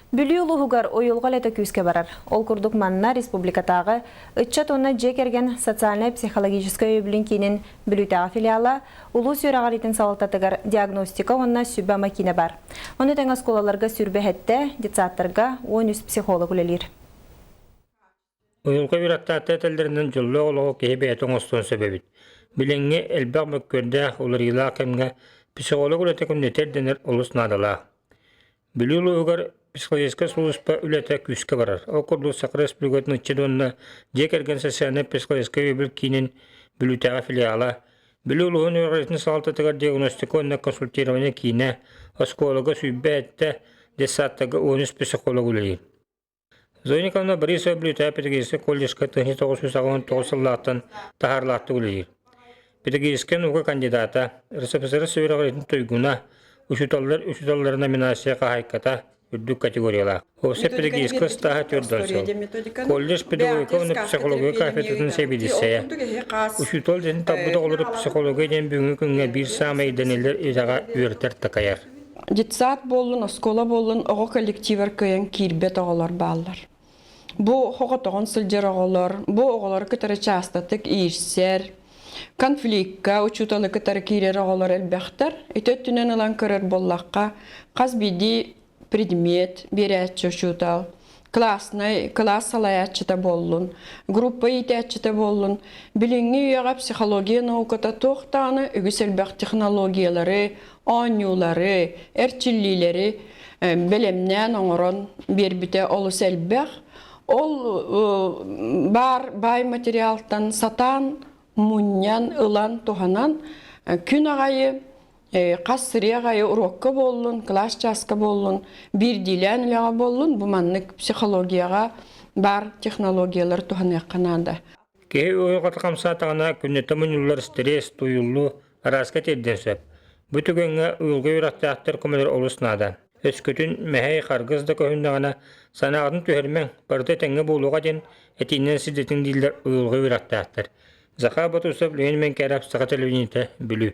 Бүлүү улууһугар уйулҕа үлэтэ күүскэ барар. Ол курдук манна республикатааҕы ыччат уонна дьиэ кэргэн социальнай-психологическай өйөбүлүн киинин Бүлүүтээҕи филиала, улуус үөрэҕириитин салалтатыгар диагностика уонна сүбэ-ама киинэ баар. Ону тэҥэ оскуолаларга 27, детсадтарга 13 психолог үлэлиир. Уйулҕа үөрэхтээхтэр этэллэринэн дьоллоох олоҕу киһи бэйэтэ оҥостуон сөп эбит. Билиҥҥи элбэх мөккүөрдээх, уларыйыылаах кэмҥэ психолог үлэтэ күннэтэ ирдэнэр олус наадалаах. Бүлүү улууһугар психологическай сулууспа үлэтэ күүскэ барар. Ол курдук Саха Республикатын ыччат уонна дьиэ кэргэн социальнай-психологическай өйөбүл киинин Бүлүүтээҕи филиала, Бүлүү улууһун үөрэҕириитин салалтатыгар диагностика уонна консультирование киинэ, оскуолага 27, детсадтарга 13 психолог үлэлиир. Зоя Николаевна Борисова Бүлүүтээҕи педагогическай колледжка 1989 сыллаахтан таһаарылаахтык үлэлиир. Педагогическай наука кандидата, РСФСР үөрэҕириитин туйгуна, учууталлар учууталлара номинация хаһаайката үрдүк категориялаах. Офсет педагогическай ыстааһа 4 сыл. Колледж педагогика уонна психология кафедратын сэбиэдиссэйэ. Учуутал дьиэтин талбыт оҕолору психология диэн бүгүҥҥү күҥҥэ биир саамай ирдэниллэр идэҕэ үөрэтэр-такайар. Детсад буоллун, оскуола буоллун, оҕо коллективар кыайан киирбэт оҕолор бааллар. Бу хоҕотоҕун сылдьар оҕолор, бу оҕолору кытары чаастатык иирсэр, конфликка учууталы кытары киирэр оҕолор элбэхтэр. Ити өттүнэн ылан көрөр буоллахха, хас биирдии предмет биэрээччи учуутал, класснай кылаас салайааччыта буоллун, группа иитээччитэ буоллун, билиҥҥи үйэҕэ психология науката туох даҕаны үгүс элбэх технологиялары, оонньуулары, эрчиллиилэри бэлэмнээн оҥорон биэрбитэ олус элбэх. Ол баар баай материалтан сатаан мунньан, ылан, туһанан күн аҕайы хас сырыа аҕайы уруокка буоллун, кылаас чааска буоллун, биирдиилээн үлэҕэ буоллун, бу маннык психологияҕа баар технологиялары туһаныахха наада. Киһи уйулҕата хамсаатаҕына күннэтэ мунньуллар стресс, тууйуллуу арааска тиэрдиэн сөп. Бу түгэҥҥэ уйулҕа үөрэхтээхтэр көмөлөрө олус наада. Өскөтүн мэһэй, харгыс да көһүннэҕинэ, санааҕытын түһэримэҥ, барыта этэҥҥэ буолуоҕа диэн этиинэн сирдэтиҥ дииллэр уйулҕа үөрэхтээхтэр. Захар Ботусов, Леонид Менкяров, Саха телевидениетэ, Бүлүү.